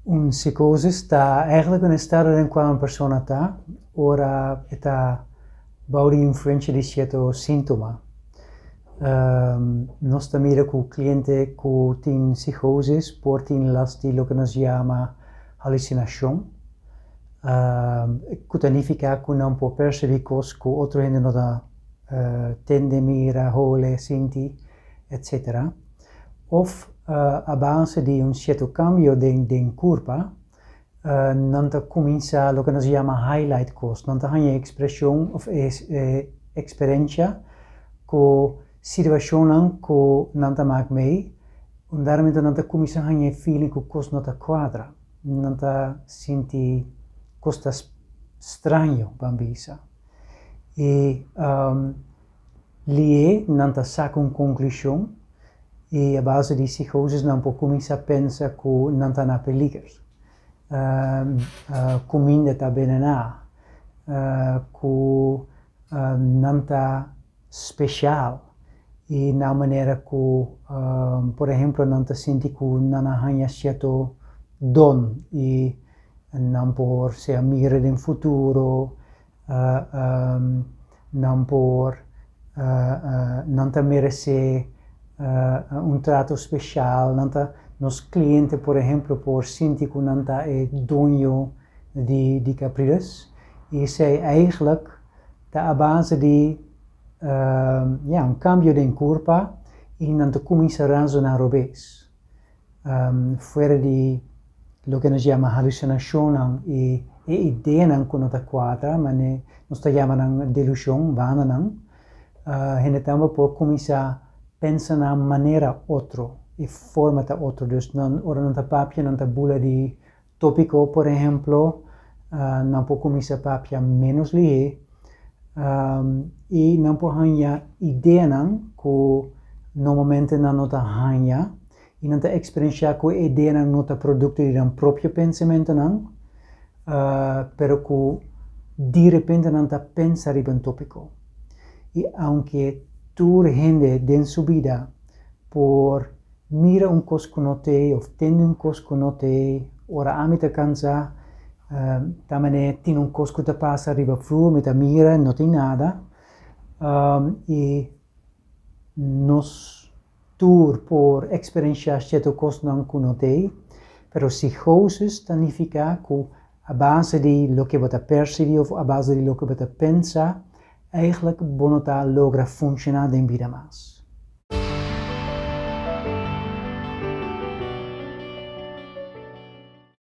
Un psicosis ta eigenlijk un estado den cual un persona ta ora e ta bou di influencia di cierto sintoma. Nos ta mira cu cliente cu tin psicosis por tin last di loke nos yama halucinacion, cu ta nifica cu nan por percibi cos cu otro hende no ta tende, mira, hole, sinti, etc. Of a base di un cierto cambio den curpa, nan ta cuminsa loke nos yama highlight cos. Nan ta haña expresion of experiencia cu situacionnan cu nan ta maak mee, un dado nan ta cuminsa haña e feeling cu cos no ta cuadra. Nan ta sinti cos ta straño, ban bisa. Y lihe nan ta saca un conclusion y a base di psicosis nan por cuminsa pensa cu nan ta na peliger. Cuminda ta venena, cu nan ta special y na manera cu, por ehempel, nan ta sinti cu nan a haña cierto don y nan por sea mira den futuro, nan ta merece un trato special, nos cliente, por ehempel, por sinti cu nan ta e doño di Capriles y esey eigenlijk ta a base di, ja, un cambio den curpa y nan ta cuminsa razona robes. Fuera di loke nos yama halucinacionnan y e ideanan cu no ta cuadra, mane nos ta yama nan delusion, bananan, hende tambe por cuminsa pensa na manera otro, e forma ta otro. Dus nan, ora nan ta papia, nan ta bula di topico, por ehemplo, nan por cuminsa papia menos lihe, y nan por haña ideanan cu normalmente nan no ta haña, y nan ta experiencia cu e ideanan no ta producto di nan propio pensamentonan, pero cu di repente nan ta pensa riba un topico. Y aunke tur hende den su bida por mira un cos cu no t'ey of tende un cos cu no t'ey, ora ami ta cansa, ta mane tin un cos cu ta pasa riba vloer, mi ta mira, no tin nada. Y nos tur por experiencia cierto cosnan cu no t'ey, pero psicosis ta nifica cu a base di loke bo ta percibi of a base di loke bo ta pensa, eigenlijk bo no ta logra funciona den bida mas.